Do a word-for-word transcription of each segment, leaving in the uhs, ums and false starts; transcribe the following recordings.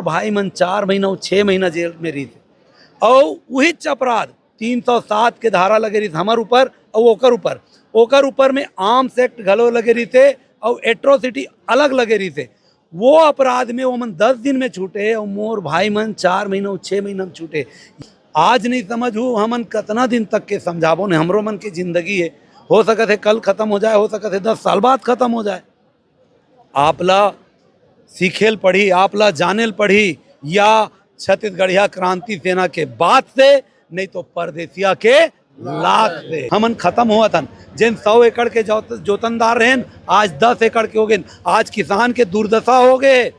भाई मन चार महीना अउ छह महीना जेल में रहिस हे। अउ उहीच अपराध तीन सौ सात के धारा लगे रहिस हमर ऊपर अउ ओकर ऊपर, ओकर ऊपर में आर्म्स एक्ट घलो लगे रहिस हे अउ एट्रोसिटी अलग लगे रहिस हे। वो अपराध में वो मन दस दिन में छूटे अउ मोर भाई मन चार महीना अउ छह महीना में छूटे। आज नहीं समझ हूँ हमन कतना दिन तक के समझाबो ने, हमरो मन के जिंदगी हे, हो सकत हे कल खत्म हो जाए, हो सकत हे दस साल बाद खत्म हो जाए। आप ला सीखे ल पड़ही, आप ला जाने ल पड़ही, या छत्तीसगढ़िया क्रांति सेना के बात से, नहीं तो परदेसिया के लात से। हमन खत्म होवत हन। जेन सौ एकड़ के जोत-, जोतनदार रहेन, आज दस एकड़ के हो गेन। आज किसान के दुर्दशा हो गे,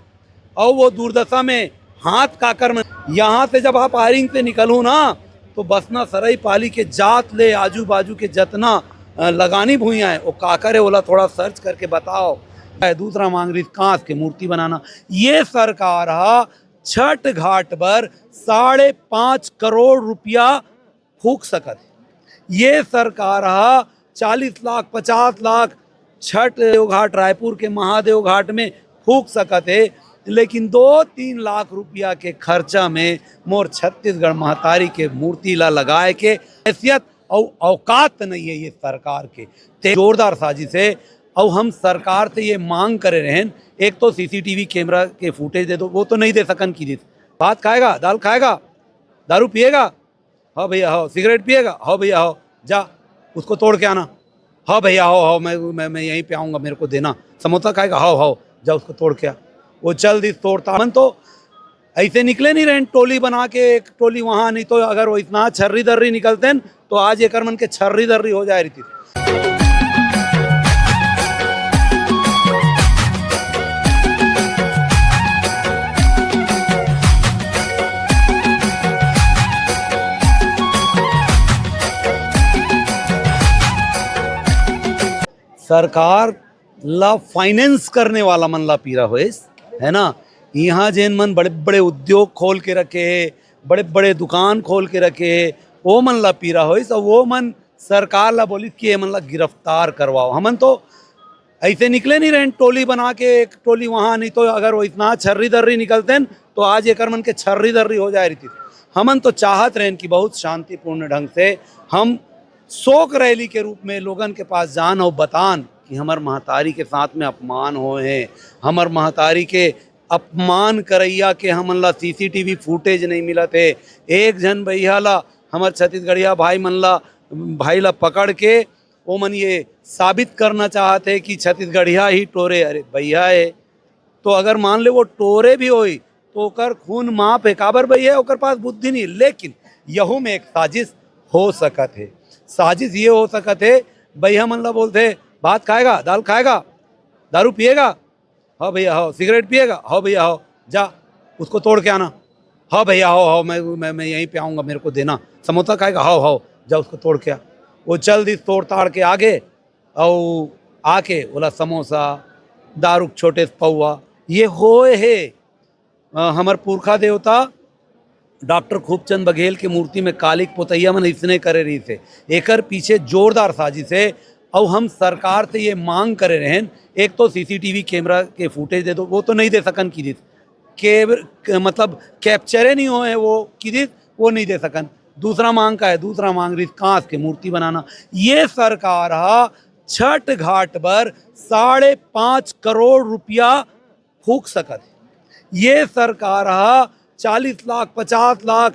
अउ वो दुर्दशा में हाथ काकर में। यहाँ से जब आप आयरिंग से निकलू ना, तो बसना सरई पाली के जात ले आजू बाजू के जतना, अ, लगानी भुइयां है, वो काकर है, ओला थोड़ा सर्च करके बताओ। दूसरा मांग रहिस कांस के मूर्ति बनाना। ये सरकार हा छठ घाट बर साढ़े पांच करोड़ रुपया फूंक सकत हे। ये सरकार हा चालीस लाख, पचास लाख छठ देव घाट, रायपुर के महादेव घाट में फूंक सकत हे, लेकिन दो तीन लाख रुपया के खर्चा में मोर छत्तीसगढ़ महतारी के मूर्ति ला लगाए के हैसियत अउ औकात नहीं है ये सरकार के। ते जोरदार साजिश है। अउ हम सरकार से ये मांग करे रहेन, एक तो सीसीटीवी कैमरा के फुटेज दे दो, वो तो नहीं दे सकन की दिस। भात खाएगा, दाल खाएगा, दारू पिएगा, हाँ भैया, हाँ। सिगरेट पिएगा? हाँ भैया, हाँ। जा, उसको तोड़ के आना। हाँ भैया, हाँ, हाँ, मैं, मैं, मैं यहीं पे आऊँगा, मेरे को देना। समोसा खाएगा? हाँ, हाँ, जा, उसको तोड़ के आ। वो चल दिस तोड़ता। हमन तो ऐसे निकले नहीं रहेन, टोली बना के, एक टोली वहाँ, नहीं तो अगर वो इतना छर्री दर्री निकलते हैं, तो आज एकर मन के छर्री दर्री हो जाए रहितिस। सरकार ला फाइनेंस करने वाला मन ला पीरा होइस, है ना? यहाँ जेन मन बड़े-बड़े उद्योग खोल के रखे हे, बड़े-बड़े दुकान खोल के रखे हे, वो मन ला पीरा होइस, अउ वो मन सरकार ला बोलिस कि ये मन ला गिरफ्तार करवाओ। हमन तो ऐसे निकले नहीं रहेन, टोली बना के एक टोली वहाँ, नहीं तो अगर वो इतना छर्री दर्री निकलते हैं, तो आज एकर मन के छर्री दर्री हो जाए रहितिस। हमन तो चाहत रहेन कि बहुत शांतिपूर्ण ढंग से हम शोक रैली के रूप में लोगन के पास जान अउ बतान कि हमर महतारी के साथ में अपमान होए हे, हमर महतारी के अपमान करइया के हमन ला सीसीटीवी फुटेज नहीं मिलत हे। एक झन भैया ला, हमर छत्तीसगढ़िया भाई मन ला, भाई ला पकड़ के ओमन ये साबित करना चाहत हे कि छत्तीसगढ़िया ही टोरे। अरे भैया हे, तो अगर मान ले वो टोरे भी होई, तो ओकर खून माफ हे। काबर भैया, ओकर पास बुद्धि नहीं, लेकिन यहू में एक साजिश हो सकत हे। साजिश ये हो सकत हे, भैया मन ला बोलथे, "भात खाएगा, दाल खाएगा, दारू पिएगा?" "हाँ भैया, हाँ।" "सिगरेट पिएगा?" "हाँ भैया, हाँ।" "जा, उसको तोड़ के आना।" "हाँ भैया, हाँ, हाँ, मैं, मैं, मैं यहीं पे आऊँगा, मेरे को देना।" "समोसा खाएगा?" "हाँ, हाँ।" "जा, उसको तोड़ के आ।" वो चल दिस तोड़ ताड़ के आगे, अउ आके ओला समोसा, दारू के छोटे से पौवा, ये होए हे। अ, हमर पुरखा देवता डॉक्टर खूबचंद बघेल के मूर्ति में काली के पोतइया मन अइसने करे रहिस हे। एकर पीछे जोरदार साजिश हे। अउ हम सरकार से ये मांग करे रहेन, एक तो सीसीटीवी कैमरा के फुटेज दे दो, वो तो नहीं दे सकन की दिस। के, क-, मतलब कैप्चरे नहीं होए वो की दिस, वो नहीं दे सकन। दूसरा मांग का है, दूसरा मांग रहिस कांस के मूर्ति बनाना। ये सरकार हा छठ घाट बर साढ़े पांच करोड़ रुपया फूंक सकत हे। ये सरकार हा चालीस लाख, पचास लाख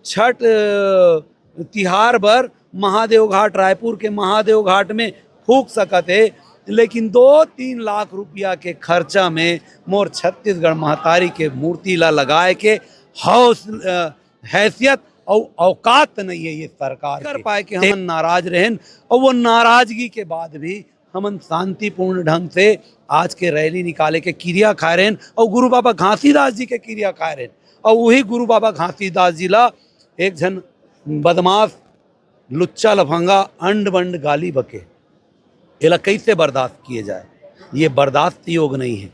छठ, अ, तिहार बर महादेव घाट, रायपुर के महादेव घाट में फूंक सकत हे, लेकिन दो तीन लाख रुपया के खर्चा में मोर छत्तीसगढ़ महतारी के मूर्ति ला लगाए के हौस-, अ, हैसियत अउ औकात नहीं है ये सरकार कर के। पाए के हमन नाराज रहेन, अउ वो नाराजगी के बाद भी हमन शांतिपूर्ण ढंग से आज के रैली निकाले के किरिया खाए रहेन अउ गुरु बाबा घासीदास जी के किरिया खाए रहेन। अउ वही गुरु बाबा घासीदास जी ला एक झन बदमाश, लुच्चा लफंगा, अंड बंड गाली बके। एला कैसे बर्दाश्त किए जाए? ये बर्दाश्त योग नहीं है।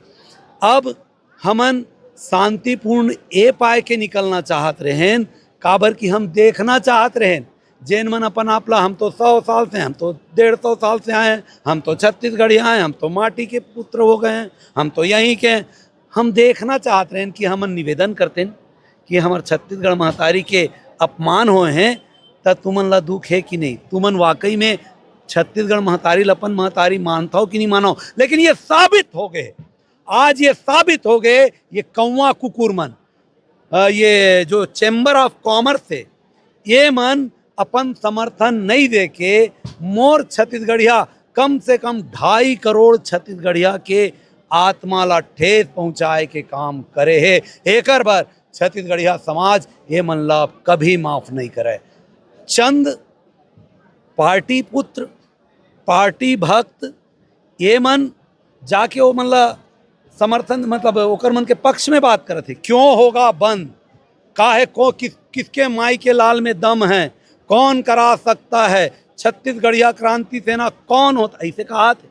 अब हमन शांतिपूर्ण ए पाए के निकलना चाहत रहेन, काबर कि हम देखना चाहत रहेन, जेन मन अपन आप ला, "हम तो सौ साल से, हम तो डेढ़ सौ साल से आए हैं, हम तो छत्तीसगढ़िया हैं, हम तो माटी के पुत्र हो गए हैं, हम तो यहीं के हैं।" हम देखना चाहत रहेन कि हमन निवेदन करतेन कि हमर छत्तीसगढ़ महतारी के अपमान होए हे, त तुमन ला दुख हे कि नहीं? तुमन वाकई में छत्तीसगढ़ महतारी ल अपन महतारी मानथव कि नहीं मानव? लेकिन ये साबित हो गए, आज ये साबित हो गए, ये कौवा कुकुर मन, अ, ये जो चैम्बर ऑफ कॉमर्स हे, ये मन अपन समर्थन नहीं दे के मोर छत्तीसगढ़िया, कम से कम ढाई करोड़ छत्तीसगढ़िया के आत्मा ला ठेस पहुंचाए के काम करे हे। एकर बर छत्तीसगढ़िया समाज ये मन ला कभी माफ नहीं करे। चंद पार्टी पुत्र, पार्टी भक्त, ये मन जाके वो मन ला समर्थन, मतलब ओकर मन के पक्ष में बात करत हे। क्यों होगा बंद? काहे को, किस, किसके माई के लाल में दम है? कौन करा सकता है? छत्तीसगढ़िया क्रांति सेना कौन होता, ऐसे कहा थे,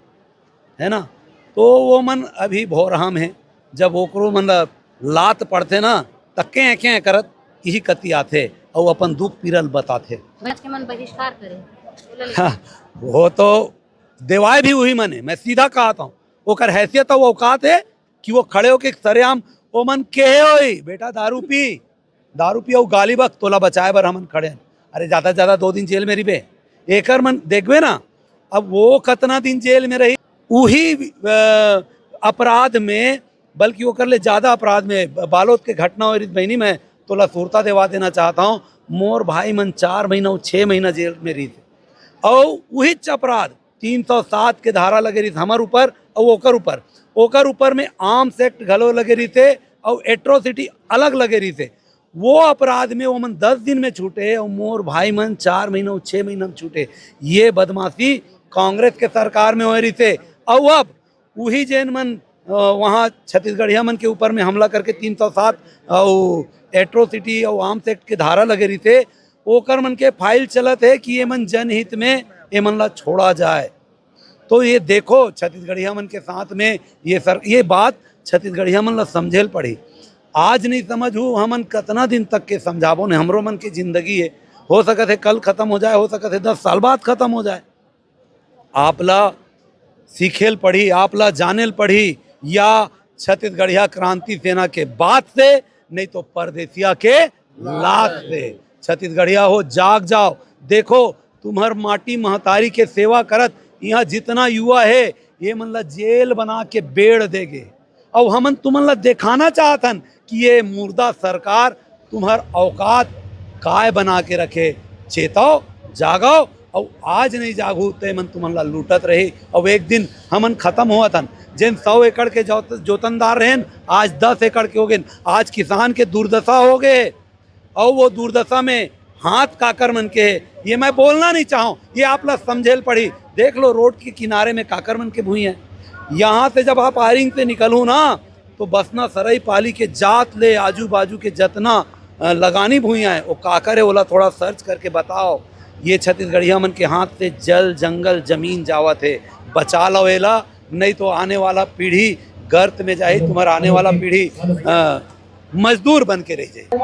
है ना? तो वो मन अभी भोरहम है। जब ओकरो मन ला लात पड़थे ना, त कें कें करत इही कति आथे, अउ अपन दुख पीरल बताथे। बच के मन बहिष्कार करे। हाँ, वो तो देवाय भी उही मन हे, मैं सीधा कहत हूँ। ओकर हैसियत अउ औकात हे कि वो खड़े होके सरेआम, वो मन केहे होई, "बेटा, दारू पी, दारू पी अउ गाली बक, तोला बचाए बर हमन खड़े हन।" अरे, ज्यादा से ज्यादा दो दिन जेल में रहिबे, एकर मन देखबे ना। अब वो कतना दिन जेल में रही, उही, अ, अपराध में, बल्कि ओकर ले ज्यादा अपराध में, ब-, बालोद के घटना होए रहिस बहिनी, मैं तोला सुरता देवा देना चाहत हूँ, मोर भाई मन चार महीना अउ छह महीना जेल में रहिस, अउ उहीच अपराध तीन सौ सात के धारा लगे रहिस हमर ऊपर अउ ओकर ऊपर, ओकर ऊपर में आर्म्स एक्ट घलो लगे रहिसे अउ एट्रोसिटी अलग लगे रहिसे। वो अपराध में ओमन दस दिन में छूटे अउ मोर भाई मन चार महीना अउ छह महीना में छूटे। ये बदमाशी कांग्रेस के सरकार में होए रहिसे। अउ अब उही जेन मन, अ, वहाँ छत्तीसगढ़िया मन के ऊपर में हमला करके तीन सौ सात अउ एट्रोसिटी अउ आर्म्स एक्ट के धारा लगे रहिसे, ओकर मन के फाइल चलत हे कि ये मन जनहित में, ये मन ला छोड़ा जाए। तो ये देखो, छत्तीसगढ़िया मन के साथ में ये सर, ये बात छत्तीसगढ़िया मन ला समझे ल पड़ी। आज नहीं समझू, हमन कतना दिन तक के समझाबो ने, हमरो मन के जिंदगी हे। हो सकत हे कल खत्म हो जाए, हो सकत हे दस साल बाद खत्म हो जाए। आप ला सीखे ल पड़ी, आप ला जाने ल पड़ी, या छत्तीसगढ़िया क्रांति सेना के बात से, नहीं तो परदेसिया के लात से। छत्तीसगढ़िया हो, जाग जाओ, देखो, तुम्हर माटी महतारी के सेवा करत यहाँ जितना युवा हे, ये मन ला जेल बना के बेड़ देगे। अउ हमन तुमन ला देखाना चाहत हन कि ये मुर्दा सरकार तुम्हर औकात काय बना के रखे। चेतव, जागव, अउ आज नहीं जागू ते मन तुमन ला लूटत रही। अउ एक दिन हमन खत्म होवत हन। जेन सौ एकड़ के जोत-, जोतनदार रहेन, आज दस एकड़ के हो गेन। आज किसान के दुर्दशा हो गए। अउ वो दुर्दशा में हाथ काकर मन के हे, ये मैं बोलना नहीं चाहूँ, ये आप ला समझे ल पड़ी। देख लो, रोड के किनारे में काकर मन के भुइयां हे। यहाँ से जब आप आयरिंग से निकलू ना, तो बसना सरई पाली के जात ले आजू बाजू के जतना, अ, लगानी भुइयां हे, वो काकर हे, ओला थोड़ा सर्च करके बताओ। ये छत्तीसगढ़िया मन के हाथ से जल, जंगल, जमीन जावत हे, बचा लो एला, नहीं तो आने वाला पीढ़ी गर्त में जाही, तुम्हारा आने वाला पीढ़ी, अ, मजदूर बन के रह जाए।